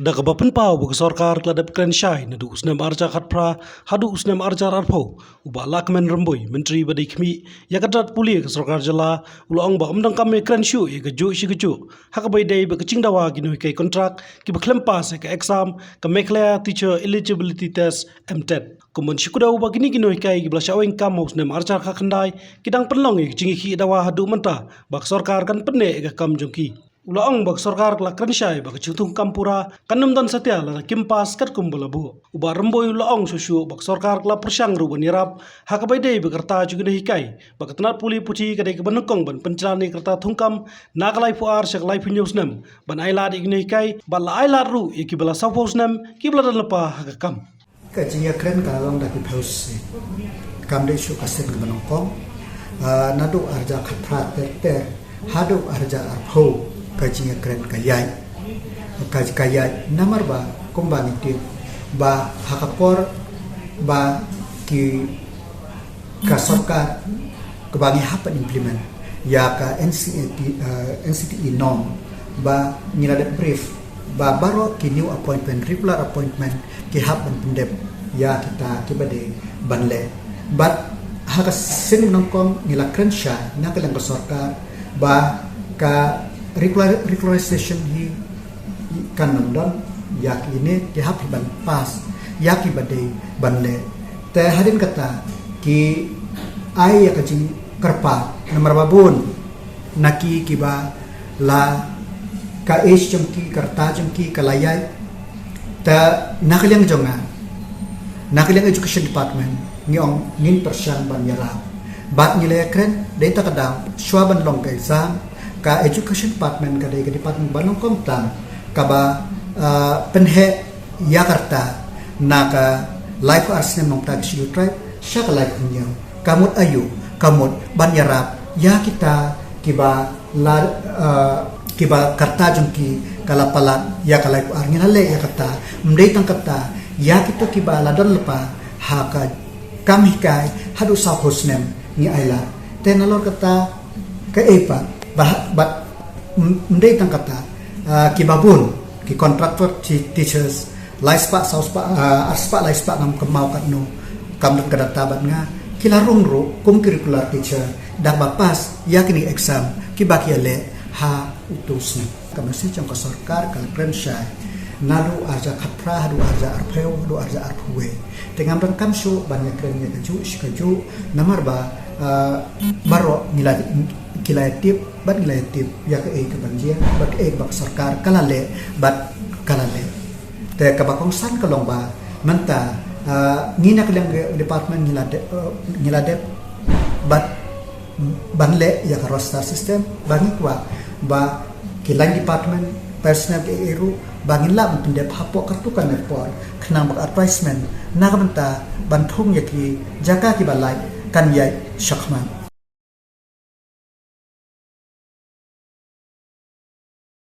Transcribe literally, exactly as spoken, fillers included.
Da kaba pynpaw ba ka sorkar ka la dep kren shai naduh u snem arhajar khatphra haduh u snem arhajar arphew, u Bah Lahkmen Rymbui, Myntri ba dei khmih ïa ka tnat pule ka sorkar jylla, u la ong ba ym donkam ïa kren shuh ïa kajuh shi kajuh ha kaba ïadei bad ka jingdawa ki nonghikai kontrak kiba khlem pass ïa ka exam ka Meghalaya Teacher Eligibility Test, MTET. Kumban shu kdew ba kine ki nonghikai kiba la shah weng kam ha u snem arhajar khatkhyndai ki dang pynlong ïa ka jingïakhih dawa haduh mynta ba ka sorkar kan pynneh ïa ka kam jong ki. U la ong ba ka sorkar ka la kren shai ba ka jingthung kam pura kan ym don satia lada kim pass katkum ba la buh. U Bah Rymbui u la ong shuh shuh ba ka sorkar ka la pyrshang ruh ban ïarap ha kaba ïadei bad ka rta jong ki nonghikai, ba ka tnat pule puthi ka dei kaba nyngkong ban pynjlan ïa ka rta thungkam na ka laiphew ar sha ka laiphew hynñiew snem ban ailad ïa ki nonghikai, bad la ailad ruh ïa kiba la sawphew snem kiba la don lypa ha ka kam. Ka jingïakren ka la long da ki phew sien. Kam dei shuh ka sien kaba nyngkong. Ah, naduh arhajar khatphra ter ter haduh arhajar arphew ka jingïakren ka ïaid. Ka, ka ïaid namar ba kumba ngi tip ba ha ka por ba ki, ka sorkar kaba ngi hap ban implement ïa ka NCERT, eh, NCERT norm, ba ngi la dep brief ba baroh ki new appointment, regular appointment ki hap ban pyndep ïa kita kiba dei ban leh. Bad ha ka sien nyngkong ngi la kren shai na ka liang ka sorkar ba ka regular, regularization hi kan ym don, ïa kine ki hap hi ban pass ïa kiba dei ban leh. Te hadien kata ki ai ïa ka jingkyrpad namar ba bun na ki kiba la, ka age jong ki, ka rta jong ki ka la ïaid. Te na ka liang jong nga, na ka liang Education Department, ngi ong ngin pyrshang ban ïarap. Bad ngi la ïakren, dei ta ka daw shuwa ban long ka exam, ka Education Department ka dei ka department ba nyngkong tam kaba, ah, pynheh ïa ka rta na ka laiphew ar snem na ka bynta ka Scheduled Tribe sha ka laiphew hynñiew. Ka mut aïu? Ka mut ban ïarap ïa kita kiba la, ah, kiba ka rta jong ki ka la palat ïa ka laiphew ar. Ngi la leh ïa kata. Ym dei tang kata, ïa kito kiba la don lypa ha ka kam hikai haduh sawphew snem ngi ailad. Te nalor kata kaei pat, ba, bad ym, ym dei tang kata, ah, kiba bun ki contractor ti-, teachers, lai spah, saw spah, ah, ar spah, lai spah, ngam kynmaw katno, kam don ka data bad nga, ki la rung ruh kum ki regular teacher da kaba pass ïa kine ki exam kiba ki ïaleh ha uto u snem. Ka message jong ka sorkar ka la kren shai naduh arhajar khatphra haduh arhajar arphew haduh arhajar arphew wei. Te ngam donkam shuh ban ïakren ïa kajuh shi kajuh namar ba, ah, baroh ngi la, ki la ïatip bad ngi la ïatip ïa kaei kaban jia bad kaei kaba ka sorkar ka la leh bad ka la leh. Te kaba kongsan ka long ba mynta, ah, ngi na ka liang department ngi la dep, eh, ngi la dep bad ban leh ïa ka roster system, ba ngi kwah ba ki line department personnel kiei ruh ba ngin lah ban pyndep hapoh katto katne por khnang ba ka advertisement na ka bynta ban thung ïa ki jaka kiba lait kan ïaid shakhmat.